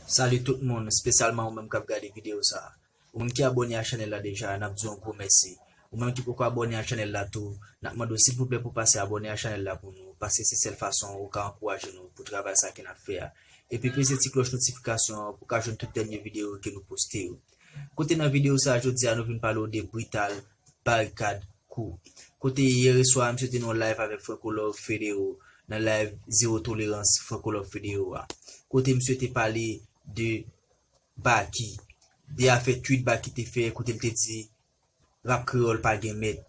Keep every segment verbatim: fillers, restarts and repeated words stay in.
Salut tout moun, espesyalman ou menm k ap gade videyo sa a. Ou menm ki abòne a chanèl la deja, n ap di w yon gwo mèsi. Ou menm ki poko abòne a chanèl la tou, n ap mande w silvouplè pou pase abòne a chanèl la pou nou, paske se sèl fason ou ka ankouraje nou pou travay sa ke n ap fè a. Epi peze ti klòch notifikasyon an pou w ka jwenn tout dènye videyo ke nou poste yo. Kote nan videyo sa a jodi a nou vin pale w de Brital Barikad Crew. Kote yè swa a, misye te nan yon live avèk Franco Love Federo, nan live Zero Tolerans Franco Love Federo a. Kote misye te pale de Baky, de afè tweet Baky te fè, kote l te di rap kreyòl pa gen mèt.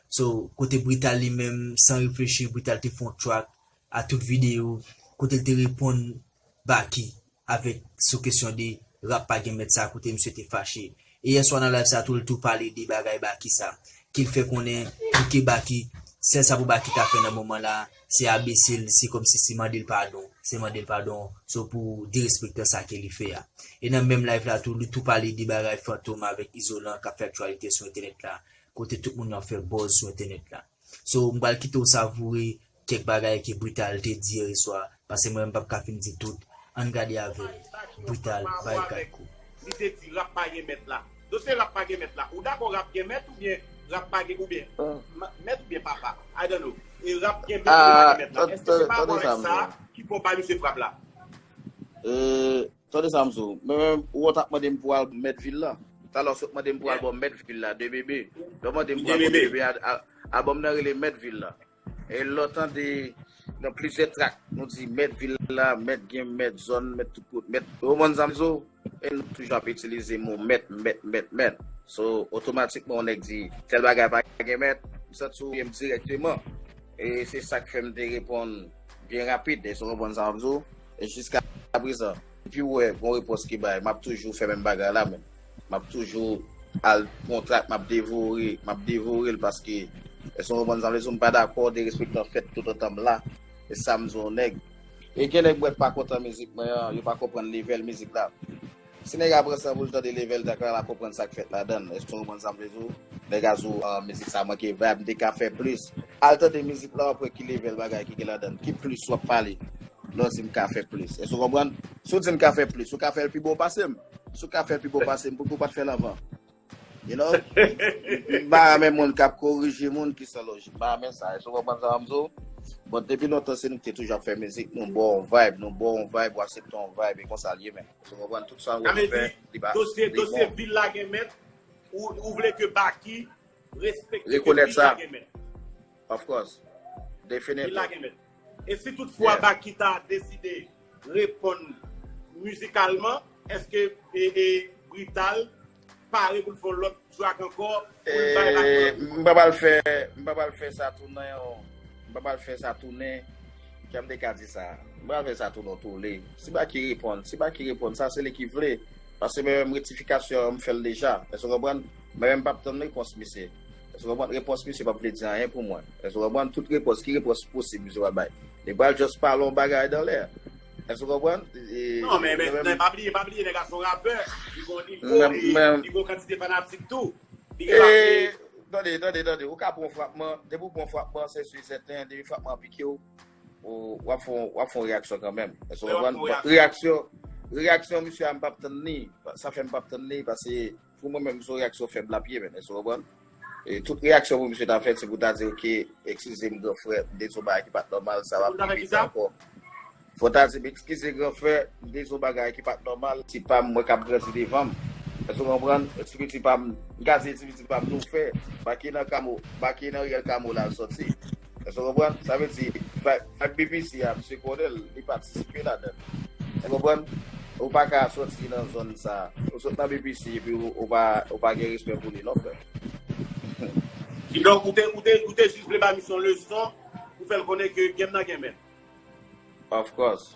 So, kote Brital li menm, san reflechi, Brital te fè yon track a tout videyo, kote l te reponn Baky avèk sou kesyon de rap pa gen mèt sa, kote misye te fache. E yè swa nan live sa tou, l tou pale de bagay Baky sa, ke l fè konnen pou ke Baky, sèl sa pou Baky ta fè nan moman la, se abese l, se kòmsi se mande l padon, se mande l padon, so pou derespektan sa ke li fè a. E nan menm live la tou, li tou pale de bagay Fantom avèk Izolan k ap fè aktyalite sou entènèt la, kote tout moun ap fè buzz sou entènèt la. So, m pral kite w savoure kèk bagay ke Brital te di yè swa, paske mwen menm m p ap ka fin di tout. Ann gade avè m, Brital Barikad Crew. Li te di rap pa gen mèt la. Dosye rap pa gen mèt la. Ou dakò rap gen mèt oubyen rap pa gen, oubyen mèt oubyen papa? I don't know. E rap gen mèt oubyen pa gen mèt la. Èske se pa rapò avèk sa ki fè w bay misye frap la? Tande sa m di w. Mwen menm, ou t ap mande m pou albòm Mèt Vil la. Talè w sot mande m pou albòm Mèt Vil la, de bebe. Lè w mande m pou albòm de bebe, albòm nan rele Mèt Vil la. E lè w tande nan plizyè trak, nou di Mèt Vil la, Mèt Game, Mèt Zòn, Mèt tout kot, Mèt. Ou konprann sa m di w? E nou toujou ap itilize mo mèt, mèt, mèt, mèt. So, otomatikman, yon nèg di, tèl bagay pa gen mèt, m santi w ye m dirèkteman. E se sa k fè m te reponn byen rapid, èske w konprann sa m ap di w? E jiska prezan, depi w wè gon repons ki bay, m ap toujou fè menm bagay la menm. M ap toujou al pran trak, m ap devore, m ap devore l paske, èske w konprann sa m vle di w? M pa dakò derespektan fèt toutotan m la. E sa m di yon nèg. E gen nèg m wè k pa kontan mizik mwen an, yo pa konprann level mizik la. Si nèg la pran san pou l tande level trak la, l a konprann sa k fèt ladan l. Èske w konprann sa m vle di w? Nèg a di w, ah, mizik sa manke vibe, m te ka fè plis. Al tande mizik la, w ap wè ki level bagay ki gen ladan l, ki plis w ap pale. Lè w di m ka fè plis. Èske w konprann? Si w di m ka fè plis, ou ka fè l pi bon pase m. Si w ka fè l pi bon pase m, poukisa w pa t fè l anvan? You know? M pa renmen moun k ap korije moun ki san lojik. M pa renmen sa. Èske w konprann sa m di w? Bon, depi lontan, se nou ki te toujou ap fè mizik, nou ba w yon vibe, nou ba w yon vibe, w aksepte yon vibe, e konsa l ye menm. Èske w konprann? Tout sa w wè nou fè, li pa, li bon. Dosye vil la gen mèt, ou, ou vle ke Baky respekte ke vil la gen mèt. Of course. Definitely. Vil la gen mèt. E si toutfwa Baky ta deside reponn mizikalman, èske e, e, Brital pare pou l fè yon lòt track ankò pou l bay Baky? M pa pral fè, m pa pral fè sa tounen yon, m pa pral fè sa tounen, jan m te ka di sa, m pa pral fè sa tounen yon toule. Si Baky reponn, si Baky reponn, sa se li ki vle. Paske mwen menm rektifikasyon an, m fè l deja. Èske w konprann? Mwen menm m p ap tann repons misye. Èske w konprann? Repons misye p ap vle di anyen pou mwen. Èske w konprann? Tout repons, ki repons posib misye pral bay? Li pral just pale yon bagay dan lè. Èske w konprann? Non, men, men, men pa bliye, pa bliye, nèg la se yon rapè. Li gon nivo, li, li gon kantite fanatik tou. Li gen pase. Tande, tande, tande. Ou ka pran frapman. Depi w pran frapman, se si sèten. Depi frapman an pike w, ou, w ap fè yon, w ap fè yon reyaksyon kanmenm. Èske w konprann? Reyaksyon, reyaksyon misye a, m p ap tann li. Sa fè m p ap tann li, paske pou mwen menm, se yon reyaksyon fèb l ap ye, menn. Èske w konprann? E tout reyaksyon pou misye ta fè, se pou ta di, oke, eskize m, gran frè, m te di yon bagay ki pa t nòmal, sa p ap repete ankò. Fò w ta di m, eskize, gran frè, m te di yon bagay ki pa t nòmal, ti pa m, mwen k ap grandi devan m. Èske w konprann? Ti piti pa m, m ka di ti piti pa m, nou fè, Baky nan kamo, Baky nan riyèl kamo la l sòti. Èske w konprann? Sa vle di, vibe, vibe B P C a, misye konnen l, li patisipe ladan l. Èske w konprann? Ou pa ka sòti nan zòn sa. Ou sot nan B P C epi ou, ou pa, ou pa gen respè pou li, non, frè. Kidonk, ou te, ou te, ou te jis vle ba misye yon leson pou fè l konnen ke game nan gen mèt. Of course.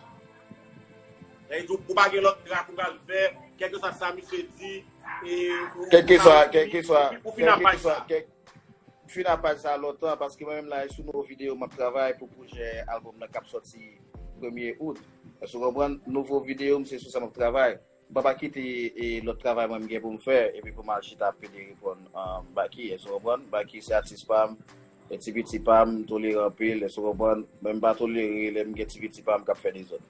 Sa vle di, ou pa gen lòt trak ou pral fè, kèlkeswa sa misye di, e ou, kèlkeswa, kèlkeswa, ou fin apaj sa. Fin apaj sa lontan, paske mwen menm la, e sou nouvo videyo m ap travay pou pwojè albòm nan k ap sòti premye out. Èske w konprann? Nouvo videyo m, se sou sa m ap travay. M pa pa kite e lòt travay mwen m gen pou m fè, epi pou m al chita ap pede reponn Baky, èske w konprann? Baky se atis pa m, e ti piti pa m, m tolere anpil, èske w konprann? Men m pa tolere lè m gen ti piti pa m k ap fè dezòd.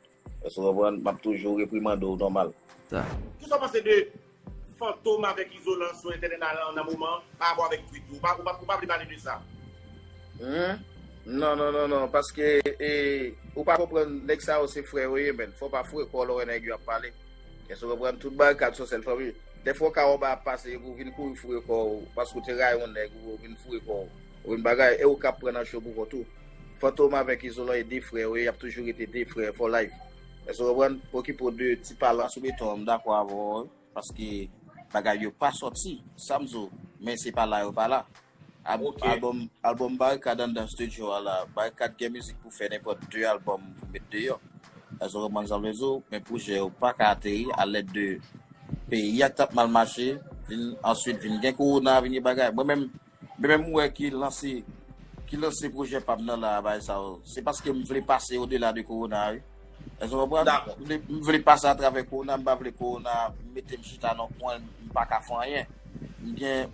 Èske w konprann? M ap toujou reprimande w nòmal. Sa. Kisa w panse de Fantom avèk Izolan sou entènèt la nan moman an, pa rapò avèk tweet yo? Ou pa, ou pa, ou pa vle pale de sa? Hmm? Non, non, non, non, paske e, ou pa konprann, nèg sa yo se frè yo ye, men fò w pa foure kò w lè w wè nèg yo ap pale. Èske w konprann? Tout barikad se yon sèl fanmi. Dèfwa w ka wè yon bagay ap pase epi w vin kouri foure kò w, paske w te rayi yon nèg, ou vin foure kò w, ou vin bagay, e ou k ap pran nan cho pou kont ou. Fantom avèk Izolan e de frè yo ye, y ap toujou rete de frè for life. Èske w konprann? Okipe w de ti pale sou beton an, m dakò avè w, wi, paske bagay yo pa sòti, sa m di w, men se pa la yo pa la. Ab- Ok. Albòm, albòm Barikad anndan estidyo a la, Barikad gen mizik pou fè nenpòt de albòm pou met deyò. Èske w konprann sa m vle di w? Men pwojè yo pa ka ateri alèd de peyi a k t ap mal mache, vin answit vin gen kowona, vin gen bagay. Mwen menm, mwen menm m wè ki lanse, ki lanse pwojè pa m nan la a, bagay sa yo. Se paske m vle pase odela de kowona, wi. Èske w konprann? Dakò. M vle, m vle pase atravè kowona, m pa vle kowona mete m chita nan kwen, m pa ka fè anyen. M gen,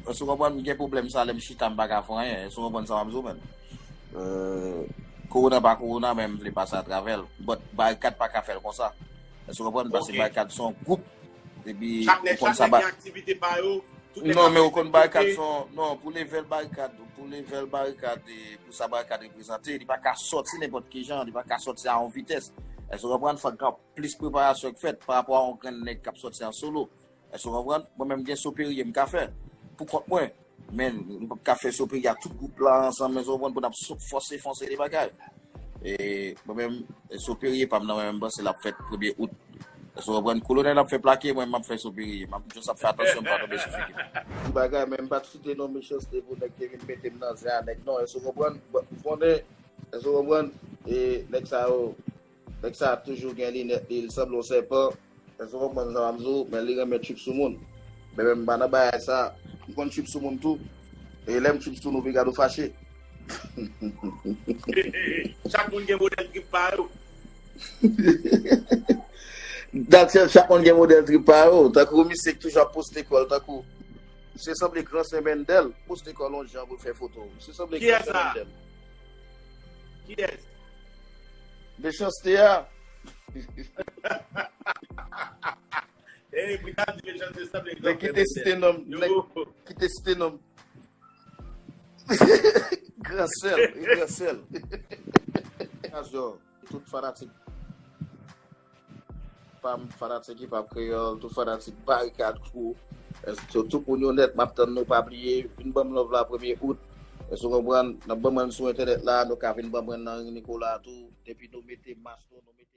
èske w konprann? M gen pwoblèm sa lè m chita, m pa ka fè anyen. Èske w konprann sa m ap di w, menn? Euh, kowona pa kowona, men m vle pase atravè l. But Barikad pa ka fè l konsa. Èske w konprann? Paske Ok. Barikad se yon gwoup. Epi, Chak nèg, ou konn chak sa nèg ba- gen aktivite pa yo. Tout nèg Non, ap men ou konn Barikad respekte. se yon, non, pou level Barikad, pou level Barikad, e, pou sa Barikad reprezante, li pa ka sòti nenpòt ki jan, li pa ka sòti a yon vitès. Èske w konprann? Fòk gen plis preparasyon k fèt pa rapò a yon grenn nèg k ap sòti an solo. Èske w konprann? Mwen menm gen Soperye m ka fè pou kont mwen. Men, nou p ap ka fè Soperye a tout gwoup la ansanm, men w konprann, pou n ap sot fòse fonse de bagay. E mwen menm, Soperye pa m nan, mwen menm, m panse l ap fèt premye out. Èske w konprann? Kolonèl ap fè plake, mwen m ap fè Soperye. M ap just ap fè atansyon m pa tonbe sou figi m. Ti bagay, men m pa t site non Mechanste pou nèg te vin mete m nan zen a nèg non. Èske w konprann? Bon, ou konnen, èske w konprann? E nèg sa yo, nèg sa toujou gen linèt li, li sanble yon sèpan. Èske w konprann sa m ap di w? Men li renmen trip sou moun. Men menm m pa nan bagay sa. M konn trip sou moun tou. E lè m trip sou nou, piga nou fache. Chak moun gen modèl trip pa yo. Dat chak moun gen modèl trip pa yo. Tankou misye k toujou ap poste kò l, tankou misye sanble gran sè Mendel, poste kò l yon jan pou l fè foto. Misye sanble gran sè Mendel. Kiyès? Mechanste a. Ey, pou ta di Mechanste sanble Men kite site non m, nèg, kite site non m. Gran sèl, e gran sèl. Tout fanatik pa m, fanatik Hip Hop Kreyòl, tout fanatik Barikad Crew. Èske tout moun yo nèt, m ap tann nou, pa bliye, vin ban m love la premye out. Èske w konprann? N ap ban mwen sou entènèt la, nou ka vin ban mwen nan Ring Nicolas tou. Depi nou mete mas nou, nou mete